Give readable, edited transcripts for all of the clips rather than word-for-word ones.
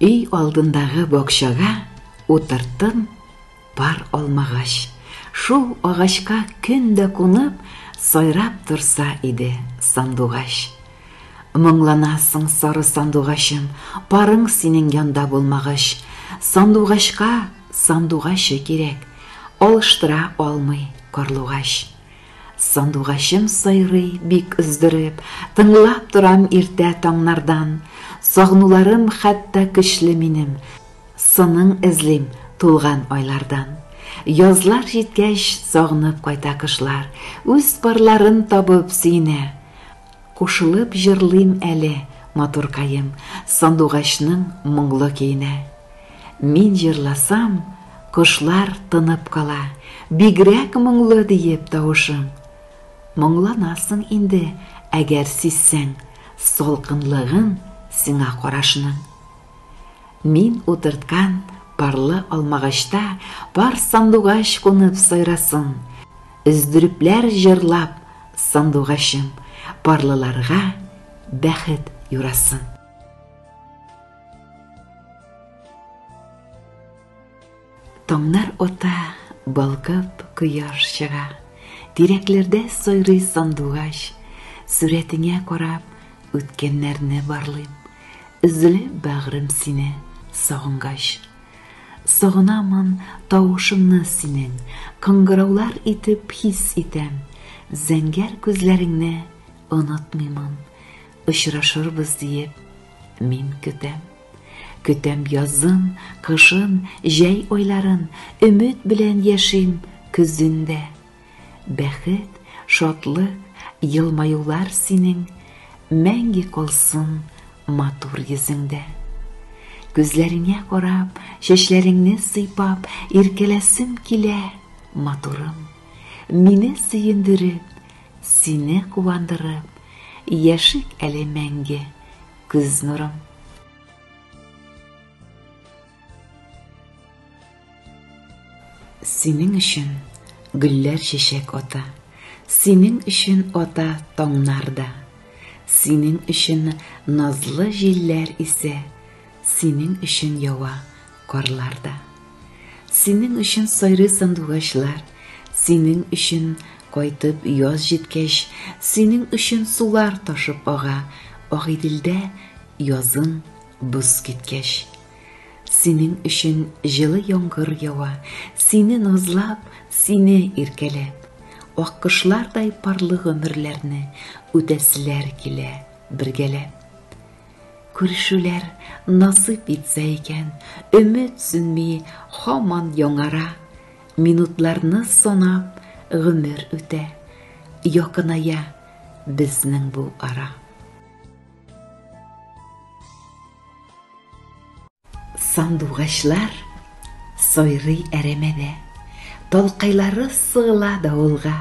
Өй алдындагы бакчага утырттым пар алмагач. Шул агачка көн дә кунып, сайрап торса иде сандугач. Моңланасың, сары сандугачым, парың синең янда булмагач. Сандугачка сандугачы кирәк, алыштыра алмый карлугач. Сандугачым сайрый бик өздереп, Тыңлап торам иртә таңнардан. Сагынуларым хәтта көчле минем, Сының эзлим тулган айлардан. Язлар җиткәч, сагынып кайта кышлар, Үз парларын табып сөенә. Кушылып җырлыйм әле, матуркаем, Сандугачның моңлы көенә. Мин җырласам, кошлар тынып кала, Бигрәк моңлы диеп тавышың. Моңланасың инде, әгәр сизсәң, Салкынлыгын сиңа карашның. Мин утырткан парлы алмагачта Пар сандугач кунып сайрасын. Өздерепләр җырлап сандугачым Парлыларга бәхет юрасын. Таңнар ата, балкып кояш чыга. Тирәкләрдә сайрый сандугач. Сурәтеңә карап, үткәннәрне барлыйм. Өзелеп бәгърем сине сагынгач. Сагынамын тавышыңны синең, Кыңгыраулар итеп хис итәм. Зәңгәр күзләреңне онытмыймын, Очрашырбыз диеп мин көтәм. Көтәм язын, кышын, җәй айларын, Өмет белән яшим көзен дә. Бәхет, шатлык, елмаюлар синең Мәңге калсын матур йөзеңдә. Күзләреңә карап, чәчләреңне сыйпап, Иркәләсем килә, матурым. Мине сөендереп, сине куандырып, Яшик әле мәңге, күз нурым. Синең өчен гөлләр чәчәк ата, Синең өчен ата таңнар да. Синең өчен назлы җилләр исә, Синең өчен ява карлар да. Синең өчен сайрый сандугачлар, Синең өчен кайтып яз җиткәч, Синең өчен сулар ташып ага Агыйделдә язын боз киткәч. Синең өчен җылы яңгыр ява, Сине назлап, сине иркәләп. Аккошлардай парлы гомерләрне Үтәселәр килә бергәләп. Күрешүләр насыйп итсә икән, Өмет сүнми, һаман яңара. Минутларны санап гомер үтә, Якыная безнең бу ара. Сандугачлар сайрый әрәмәдә, Талкайлары сыгыла давылга.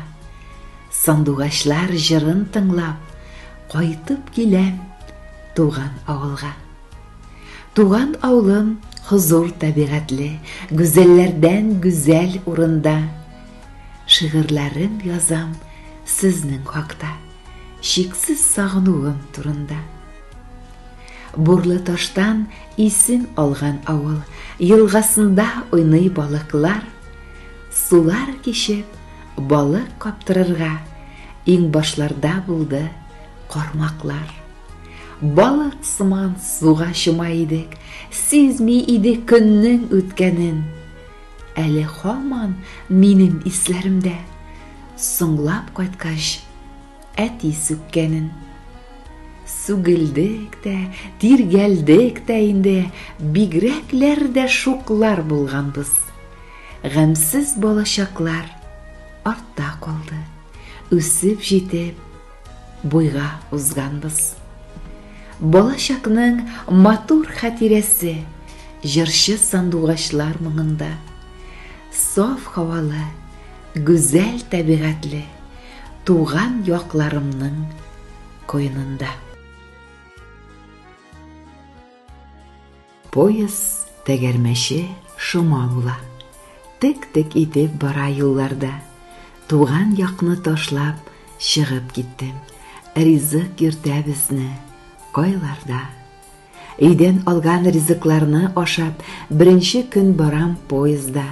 Сандугачлар җырын тыңлап, Кайтып киләм туган авылга. Туган авылым хозур табигатьле, Гүзәлләрдән гүзәл урында. Шигырьләрем язам сезнең хакта, Чиксез сагынуым турында. Бурлы таштан исем алган авыл, Елгасында уйный балыклар. Сулар кичеп, балык каптырырга, Иңбашларда булды кармаклар. Балык сыман суга чума идек, Сизми идек көннең үткәнен. Әле һаман минем исләремдә, Соңлап кайткач, әти сүккәнен. Сүгелдек тә, тиргәлдек тә инде, бигрәкләр дә шуклар булганбыз. Гамьсез балачаклар артта калды, үсеп җитеп, буйга узганбыз. Балачакның матур хатирәсе җырчы сандугачлар моңында. Саф һавалы, гүзәл табигатьле туган якларымның куенында. Поезд тәгәрмәче шома була. Тек-тек итеп бара юлларда. Туган якны ташлап чыгып киттем. Ризык йөртә безне кайларда. Өйдән алган ризыкларны ашап, беренче көн барам поездда.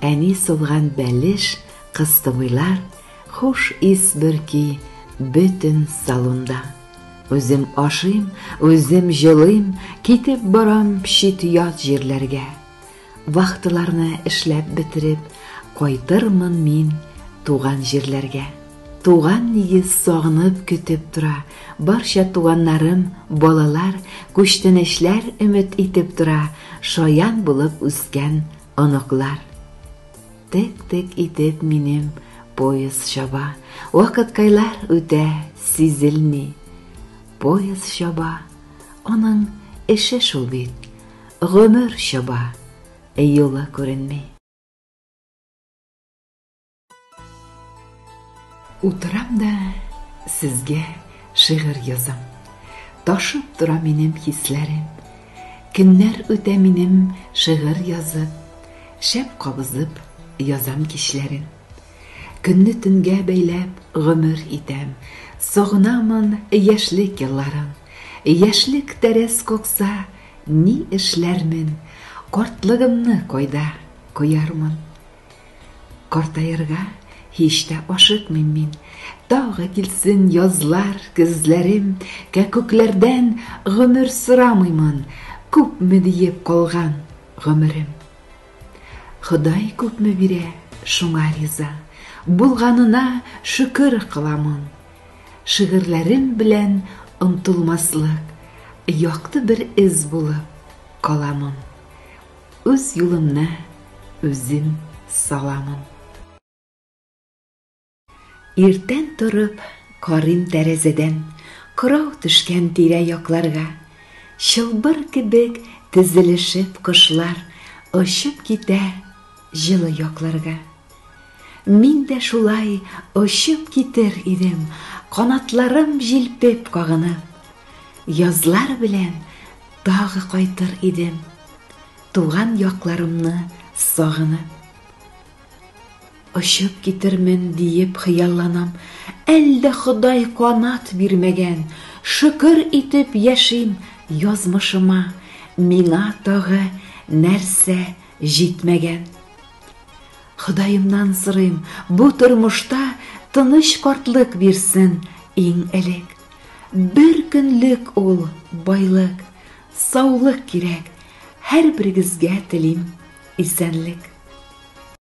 Әни салган бәлеш, кыстыбыйлар, хуш ис бөрки бөтен салонда. Үзем ашыйм, үзем җылыйм, китеп барам чит-ят җирләргә. Вахталарны эшләп бетереп, кайтырмын мин туган җирләргә. Туган нигез сагынып көтеп тора, барча туганнарым, балалар, күчтәнәчләр өмет итеп тора, шаян булып үскән оныклар. Тек-тек итеп минем поезд чаба, вакыткайлар үтә, сизелми. Поезд чаба, аның эше шул бит, гомер чаба, юлы күренми. Утырам да сезгә шигырь язам. Ташып тора минем хисләрем. Көннәр үтә минем шигырь язып, шәп кабызып язам кичләрен. Көнне төнгә бәйләп гомер итәм, сагынамын яшьлек елларын. Яшьлек тәрәз какса, ни эшләрмен, картлыгымны кайда куярмын? Картаерга һич тә ашыкмыйм мин. Тагы килсен язлар, көзләрем, Кәкүкләрдән гомер сорамыймын, Күпме диеп калган гомерем. Ходай күпме бирә, шуңа риза, Булганына шөкер кыламын. Шигырьләрем белән онтылмаслык, Якты бер эз булып каламын. Үз юлымны үзем саламын. Иртән торып карыйм тәрәзәдән, Кырау төшкән тирә-якларга. Чылбыр кебек тезелешеп кошлар Очып китә җылы якларга. Мин дә шулай очып китер идем, Канатларым җилпеп кагынып. Язлар белән тагы кайтыр идем, Туган якларымны сагынып. Очып китермен диеп хыялланам, Әлдә Ходай канат бирмәгән, Шөкер итеп яшим язмышыма, Миңа тагы нәрсә җитмәгән? Ходаемнан сорыйм, бу тормышта Тыныч картлык бирсен иң элек. Бер көнлек ул байлык, саулык кирәк, Һәрберегезгә телим исәнлек.